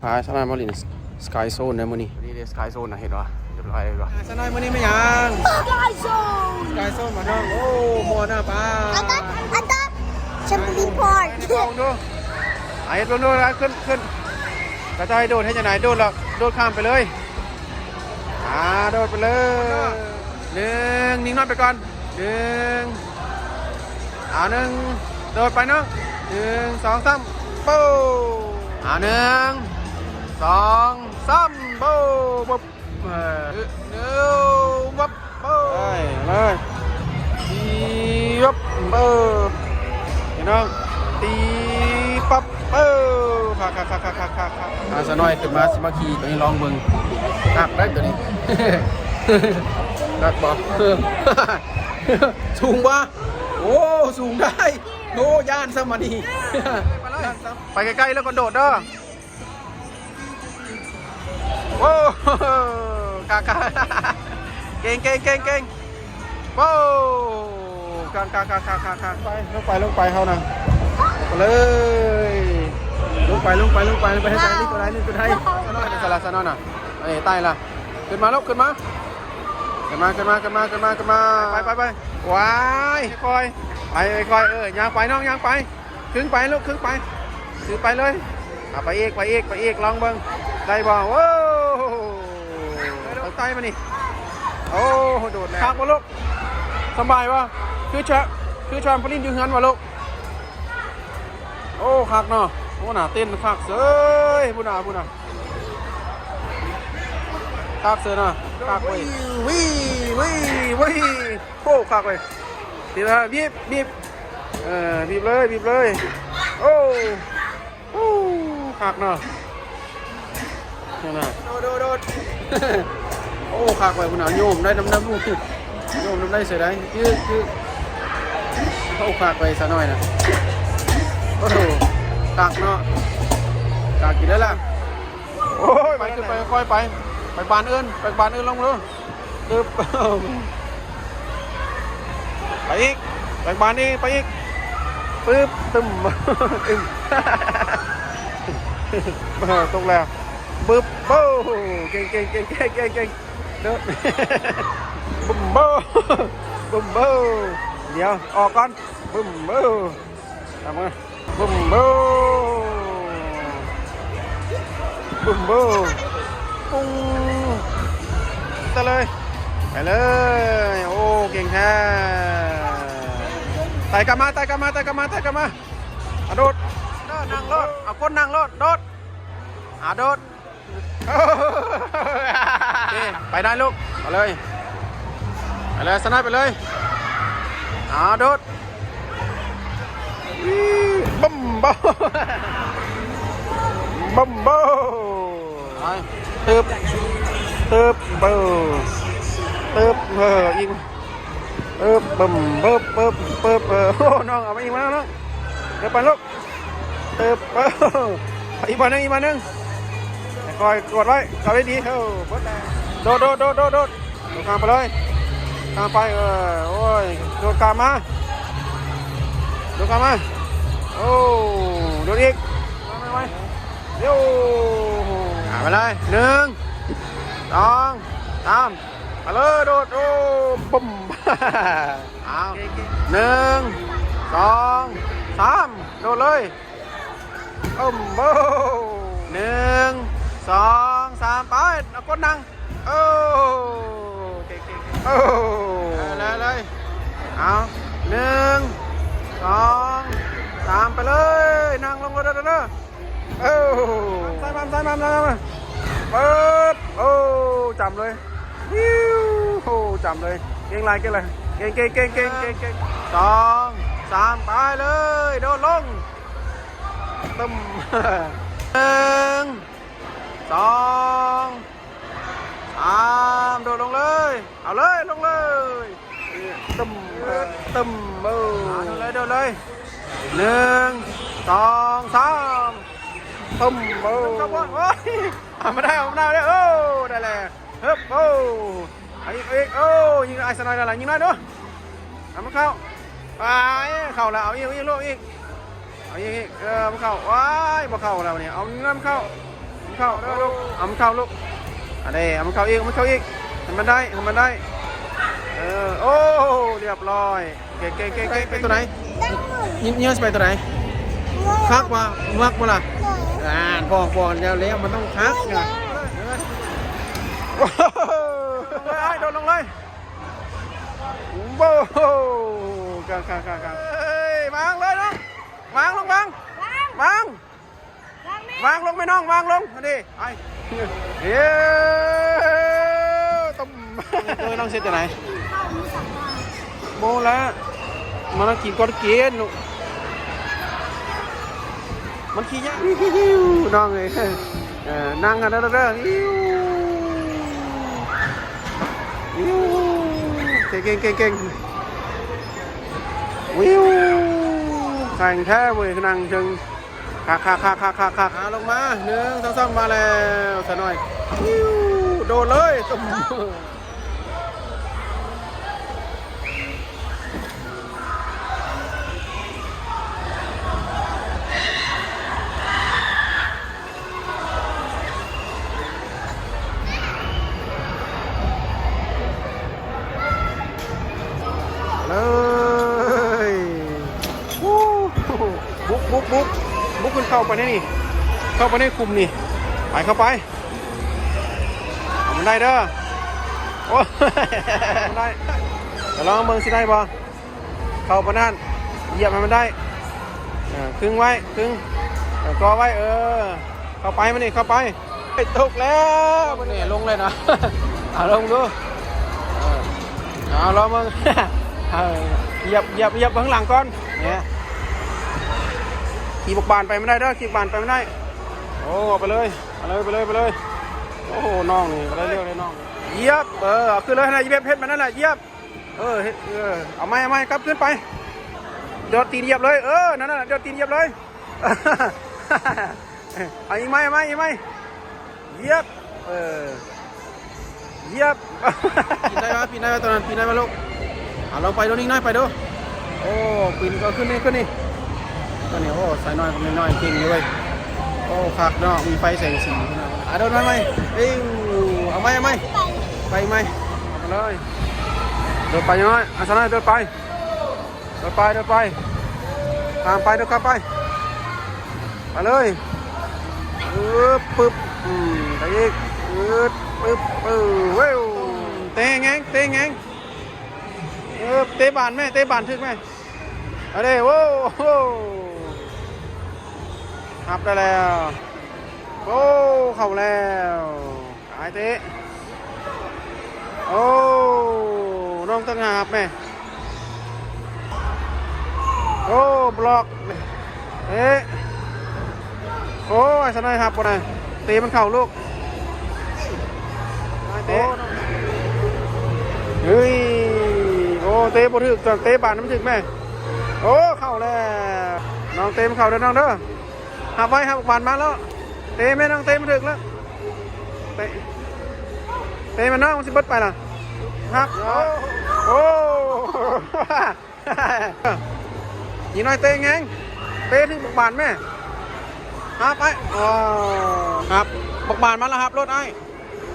ພາສາວນ້ອຍມາຫຼິ້ນ Sky Zone ໃນມື້ນີ້. ນີ້ເດ້ Sky Zone ນະ ເຫັນບໍ່? ຮຽບຮ້ອຍເລີຍ. ສາວນ້ອຍ ມື້ນີ້ມາຫຍັງ? Sky Zone. Sky Zone ມາເນາະ. ໂອ້ ມ່ວນນະປ້າ. ອັນນັ້ນ ອັນນັ້ນ Trampoline Park. ລອງດູ. ອາ ເຮັດເບິ່ງດູ. ຂຶ້ນ ຂຶ້ນ. ກະຈະໃຫ້ໂດດ ເຮັດຈັ່ງໃດ? ໂດດລະ ໂດດຂ້າມໄປເລີຍ. ອາ ໂດດໄປເລີຍ. ໜຶ່ງ ນິ່ງນອນໄປກ່ອນ. ໜຶ່ງ ອາ ໜຶ່ງ ໂດດໄປນ້ອງ. ໜຶ່ງ ສອງ ສາມ ໂປ້. ອາ ໜຶ່ງ ສອງ ສາມ ໂປ້. ເອີ ໜຶ່ງ ວັບ ໂອ້ ໄປເລີຍ ຕີ ວັບ ເອີ ພີ່ນ້ອງ ຕີ ປັບ ເອີ ຄັກໆໆໆໆ. ອາ ສາວນ້ອຍຂຶ້ນມາ ຊິມາຂີ່ໂຕນີ້ລອງເບິ່ງ. ຄັກໄດ໋ໂຕນີ້. ຄັກບໍ່? ສູງບໍ່? ໂອ້ ສູງໄດ໋. ໂອ້ ຢ້ານຊ້ຳອັນນີ້. ໄປເລີຍ ໄປໃກ້ໆ ແລ້ວກໍໂດດເດີ. ໂອ້ ຄັກໆ ເກັ່ງໆໆໆ. ໂອ້ ຄັກໆໆໆໆ. ໄປ ລົງໄປ ລົງໄປ ເຮົານະ ໄປເລີຍ. ລົງໄປ ລົງໄປ ລົງໄປ ໄປໃຫ້ໄກ ນີ້ຕົວໃດ ນີ້ຕົວໃດ? ສາວນ້ອຍ ສາວນ້ອຍນະ. ເອີ ໄຕ່ລະ ຂຶ້ນມາລູກ ຂຶ້ນມາ ຂຶ້ນມາ ຂຶ້ນມາ ຂຶ້ນມາ ຂຶ້ນມາ ຂຶ້ນມາ. ໄປ ໄປ ໄປ ໄປ ຄ່ອຍ ໄປ ຄ່ອຍ ເອີ ຍ່າງໄປນ້ອງ ຍ່າງໄປ. ຄຶ່ງໄປລູກ ຄຶ່ງໄປ ຄືໄປເລີຍ. ອາ ໄປອີກ ໄປອີກ ໄປອີກ ລອງເບິ່ງ ໄດ້ບໍ່? ໂອ້ ໄຕ່ມານີ້. ໂອ້ ໂດດແລ້ວ. ຄັກບໍ່ລູກ? ສະບາຍບໍ່? ຄື Tra- ຄື Trampoline ຢູ່ເຮືອນບໍ່ລູກ? ໂອ້ ຄັກເນາະ. ໂອ້ ໜ້າເຕັ້ນຄັກເສີຍ ພຸ້ນນະ ພຸ້ນນະ. ຄັກເສີຍນະ ຄັກເວີຍ. ວີ ວີ ວີ ໂອ້ ຄັກເວີຍ. ບີບ ບີບ ເອີ ບີບເລີຍ ບີບເລີຍ. ໂອ້ ໂອ້ ຄັກເນາະ ຫັ້ນນະ. ໂດດ ໂດດ ໂດດ. ໂອ້ ຄັກເວີຍ ພຸ້ນນະ. ໂຍມໄດ້ນຳ ນຳ ໂຍມນຳໄດ້ເສີຍໄດ໋. ຍືດ ຍືດ. ໂອ້ ຄັກເວີຍ ສາວນ້ອຍນະ. ໂອ້ໂຫ ຄັກເນາະ ຄັກຢູ່ເດ້ລະ. ໂອ້ຍ ໄປ ຂຶ້ນໄປ ຄ່ອຍໄປ ໄປບານອື່ນ ໄປບານອື່ນ ລອງເບິ່ງ. ຕຶບ ໄປອີກ ໄປບານນີ້ ໄປອີກ. ປຶບ ຕຶ້ມ ຕຶ້ມ. ເອີ ຕົກແລ້ວ. ບຶບ ໂອ້ ເກັ່ງ ເກັ່ງ ເກັ່ງ ເກັ່ງ ເກັ່ງ ເກັ່ງ. ບຶມ ໂອ້ ບຶມ ໂອ້. ດຽວ ອອກກ່ອນ. ບຶມ ໂອ້ ຕາມມາ. ບຶມ ໂອ້ ບຶມ ໂອ້ ປຸ້ງ ຕະເລີຍ ໄປເລີຍ. ໂອ້ ເກັ່ງແທ້. ໄຕ່ກັບມາ ໄຕ່ກັບມາ ໄຕ່ກັບມາ ໄຕ່ກັບມາ. ອາ ໂດດ ນັ່ງໂລດ ເອົາກົ້ນນັ່ງໂລດ ໂດດ. ອາ ໂດດ. ໂອເຄ ໄປໄດ້ລູກ ໄປເລີຍ ໄປເລີຍ ສະໜາຍໄປເລີຍ. ອາ ໂດດ ບຶມ ໂອ້ ບຶມ ໂອ້ ໄປ ຕຶບ ຕຶບ ເບີ ຕຶບ ເບີ ອີກ ເອີ ບຶມ ບຶບ ບຶບ ບຶບ ເອີ ໂອ້ ນ້ອງເອົາມາອີກ ມານ້ອງ ດຽວໄປລູກ. ຕຶບ ເອີ ອີກບານໜຶ່ງ ອີກບານໜຶ່ງ ຄ່ອຍກວດໄວ້ ຈັບໄວ້ດີ. ໂອ້ ໂດດ ໂດດ ໂດດ ໂດດ ໂດດ ໂດດຂ້າມໄປເລີຍ ຂ້າມໄປ ເອີ ໂອ້ຍ ໂດດຂ້າມມາ ໂດດຂ້າມມາ ໂອ້ ໂດດອີກ ໄວໆ ໂອ້ ຂ້າມໄປເລີຍ ໜຶ່ງ ສອງ ສາມ ໄປເລີຍ ໂດດ ໂອ້ ບຶມ. ອ້າວ ໜຶ່ງ ສອງ ສາມ ໂດດເລີຍ ບຶມ ໂອ້ ໜຶ່ງ ສອງ ສາມ ໄປ ເອົາກົ້ນນັ່ງ ໂອ້ ເກັ່ງໆ ໂອ້ ເລີຍໆ ເອົາ ໜຶ່ງ ສອງ ສາມ ໄປເລີຍ ນັ່ງລົງເດີ ເດີ ເດີ. ໂອ້ ໃສ່ມາ ໃສ່ມາ ໃສ່ມາ ປຶບ ໂອ້ ຈ້ຳເລີຍ ວິວ ໂອ້ ຈ້ຳເລີຍ ເກັ່ງຫຼາຍ ເກັ່ງຫຼາຍ ເກັ່ງ ເກັ່ງ ເກັ່ງ ເກັ່ງ ເກັ່ງ ສອງ ສາມ ໄປເລີຍ ໂດດລົງ ຕຶ້ມ ໜຶ່ງ ສອງ ສາມ ໂດດລົງເລີຍ ເອົາເລີຍ ລົງເລີຍ ຕຶ້ມ ຕຶ້ມ ເອີ ໂດດເລີຍ ໂດດເລີຍ ໜຶ່ງ ສອງ ສາມ ຕຶ້ມ ເອີ ໂອ້ຍ ເອົາມາໄດ້ ເອົາມາໄດ້ ໂອ້ ໄດ້ແລ້ວ ຮຶບ ໂອ້ ເອົາອີກ ເອົາອີກ ໂອ້ ຍິງອ້າຍສະໜ້ອຍ ໄດ້ລະ ຍິງໜ້ອຍດູ ໃຫ້ມັນເຂົ້າ ອ້າຍ ເຂົ້າແລ້ວ ເອົາອີກ ເອົາອີກ ລູກ ເອົາອີກ ເອົາອີກ ເອີ ບໍ່ເຂົ້າ ວ້າຍ ບໍ່ເຂົ້າແລ້ວນີ້ ເອົາເງິນເຂົ້າ ເຂົ້າລູກ ເອົາມັນເຂົ້າລູກ ອັນນີ້ ເອົາມັນເຂົ້າອີກ ເອົາມັນເຂົ້າອີກ ໃຫ້ມັນໄດ້ ໃຫ້ມັນໄດ້ ເອີ ໂອ້ ຮຽບຮ້ອຍ ເກັ່ງໆໆໆ ໄປໂຕໃດ? ຍິງ ຍິງໄປໂຕໃດ? ຄັກບໍ່? ມັກບໍ່ລະ? ອ່າ ບອກ ບອກແລ້ວ ແລ້ວມັນຕ້ອງຄັກນະ ໂດດລົງເລີຍ ໂດດລົງເລີຍ ໂອ້ໂຫ ຄັກໆໆໆ ເອີຍ ວາງເລີຍເນາະ ວາງລົງ ວາງ ວາງ ວາງ ວາງແມ່ ວາງລົງແມ່ນ້ອງ ວາງລົງ ອັນນີ້ ໄປ ເອີ ຕົມ ໂອ້ຍ ນ້ອງເຮັດຈັ່ງໃດ? ບໍ່ລະ ມານັ່ງກິນກ່ອນ ກິນລູກ ມັນຂີ້ຍາກ ນ້ອງເອີຍ ເອີ ນັ່ງຫັ້ນເດີ ເກັ່ງໆໆໆ ວິວ ແຂງແທ້ເວີຍ ນັ່ງເທິງ ຄັກໆໆໆໆ ອ່າ ລົງມາ ໜຶ່ງ ສອງ ສາມ ມາແລ້ວ ສາວນ້ອຍ ໂດດເລີຍ ເລີຍ ວຸ້ ບຸກ ບຸກ ບຸກ ບຸກຂຶ້ນ ເຂົ້າໄປໃນນີ້ ເຂົ້າໄປໃນຂຸມນີ້ ໄປ ເຂົ້າໄປ ເອົາມັນໄດ້ເດີ ໂອ້ຍ ໄດ້ ໄປລອງເບິ່ງຊິໄດ້ບໍ່? ເຂົ້າປານນັ້ນ ຢຽບໃຫ້ມັນໄດ້ ເອີ ຄຶງໄວ້ ຄຶງ ເອີ ກໍໄວ້ ເອີ ເຂົ້າໄປ ມານີ້ ເຂົ້າໄປ ຕົກແລ້ວ ນີ້ ລົງເລີຍນະ ເອົາ ລອງດູ ເອີ ເອົາ ລອງເບິ່ງ ເອີ ຢຽບ ຢຽບ ຢຽບເບິ່ງຫຼັງກ່ອນ ນີ້ ຂີ່ບັກບານໄປມັນໄດ້ເດີ ຂີ່ບັກບານໄປມັນໄດ້ ໂອ້ ເອົາໄປເລີຍ ໄປເລີຍ ໄປເລີຍ ໄປເລີຍ ໂອ້ໂຫ ນ້ອງນີ້ ບໍ່ໄດ້ເລື່ອງເລີຍນ້ອງ ຢຽບ ເອີ ເອົາຂຶ້ນເລີຍ ຫັ້ນນະ ຢຽບ ເຮັດມັນນັ້ນແຫຼະ ຢຽບ ເອີ ເຮັດ ເອີ ເອົາໃໝ່ ເອົາໃໝ່ ກັບຄືນໄປ ໂດດຕີນຢຽບເລີຍ ເອີ ນັ້ນນະ ໂດດຕີນຢຽບເລີຍ ເອົາອີກໃໝ່ ເອົາໃໝ່ ອີກໃໝ່ ຢຽບ ເອີ ຢຽບ ປີນໄດ້ບໍ່? ປີນໄດ້ບໍ່? ຕອນນັ້ນປີນໄດ້ບໍ່ລູກ? ເອົາ ລອງໄປດູ ນິງນ້ອຍ ໄປດູ ໂອ້ ປີນກໍຂຶ້ນນີ້ ຂຶ້ນນີ້ ຕົວນີ້ ໂອ້ ສາວນ້ອຍກັບນ້ອຍເກັ່ງເລີຍເວີຍ ໂອ້ ຄັກເນາະ ມີໄຟແສງສີ ອ່າ ໂດດມາໃໝ່ ເອີ ເອົາໃໝ່ ເອົາໃໝ່ ໄປໃໝ່ ເອົາໄປເລີຍ ໂດດໄປນ້ອຍ ອ່າ ສາວນ້ອຍ ໂດດໄປ ໂດດໄປ ໂດດໄປ ຂ້າມໄປ ໂດດຂ້າມໄປ ໄປເລີຍ ອຶບ ປຶບ ອືມ ໄປອີກ ອຶບ ປຶບ ເອີ ເວີ້ວ ເຕະແຮງ ເຕະແຮງ ເອີ ເຕະບານແມ່ ເຕະບານຖືກແມ່ ເອົາເດ້ ໂອ້ໂຫ ຮັບໄດ້ແລ້ວ ໂອ້ ເຂົ້າແລ້ວ ອາຍເຕະ ໂອ້ ນ້ອງຕັ້ງຫາຮັບແມ່ ໂອ້ ບລັອກ ເຕະ ໂອ້ຍ ສະໄນຮັບບໍ່ໄດ້ ເຕະມັນເຂົ້າລູກ ອາຍເຕະ ເຮີ້ຍ ໂອ້ ເຕະບໍ່ຖືກ ເຕະບານມັນຖືກແມ່ ໂອ້ ເຂົ້າແລ້ວ ນ້ອງເຕະມັນເຂົ້າເດີນ້ອງເດີ ຮັບໄວ້ ຮັບບານມາແລ້ວ ເຕະແມ່ນ້ອງ ເຕະມັນຖືກແລ້ວ ເຕະ ເຕະແມ່ນ້ອງ ມັນຊິເບິດໄປລະ ຮັບ ໂອ້ ໂອ້ ອີກໜ້ອຍເຕະແຮງ ເຕະຖືກບັກບານແມ່ ຮັບໄປ ອໍ ຮັບ ບັກບານມາແລ້ວ ຮັບໂລດອ້າຍ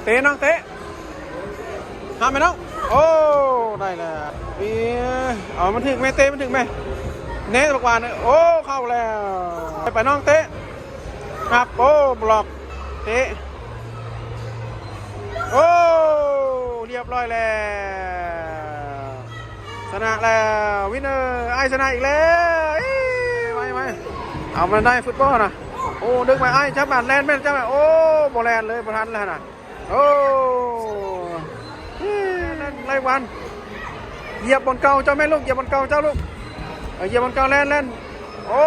ເຕະນ້ອງເຕະ ຫາແມ່ນ້ອງ ໂອ້ ໄດ້ແລ້ວ ເອີ ເອົາ ມັນຖືກແມ່ ເຕະມັນຖືກແມ່ ແນ່ ບັກບານ ໂອ້ ເຂົ້າແລ້ວ ໄປນ້ອງເຕະ ຮັບ ໂອ້ ບລັອກ ເຕະ ໂອ້ ຮຽບຮ້ອຍແລ້ວ ຊະນະແລ້ວ ວິນເນີ ອ້າຍຊະນະອີກແລ້ວ ເອີ ໄວໆ ເອົາມັນໄດ້ຟຸດບອນນະ ໂອ້ ດຶກໄປ ອ້າຍ ຈັບບານ ແລ່ນແມ່ນ ຈັບບານ ໂອ້ ບໍ່ແລ່ນເລີຍ ບໍ່ທັນແລ້ວນະ ໂອ້ ໄລ່ວັນ ຢຽບບ່ອນເກົ່າເຈົ້າແມ່ນລູກ ຢຽບບ່ອນເກົ່າເຈົ້າລູກ ເອີ ຢຽບບ່ອນເກົ່າ ແລ່ນ ແລ່ນ ໂອ້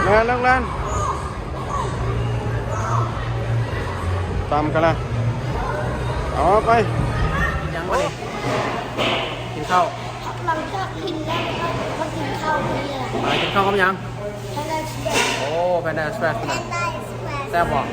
ແລ່ນ ແລ່ນ ແລ່ນ ຕາມກັນລະ ເອົາໄປ ກິນຫຍັງວະນີ້? ກິນເຂົ້າ ຫຼັງຈາກກິນແລ້ວກໍມາກິນເຂົ້ານີ້ແຫຼະ ມາກິນເຂົ້າກັບຫຍັງ? ໂອ້ Panda Express ນະ Panda Express ແຊບບໍ່?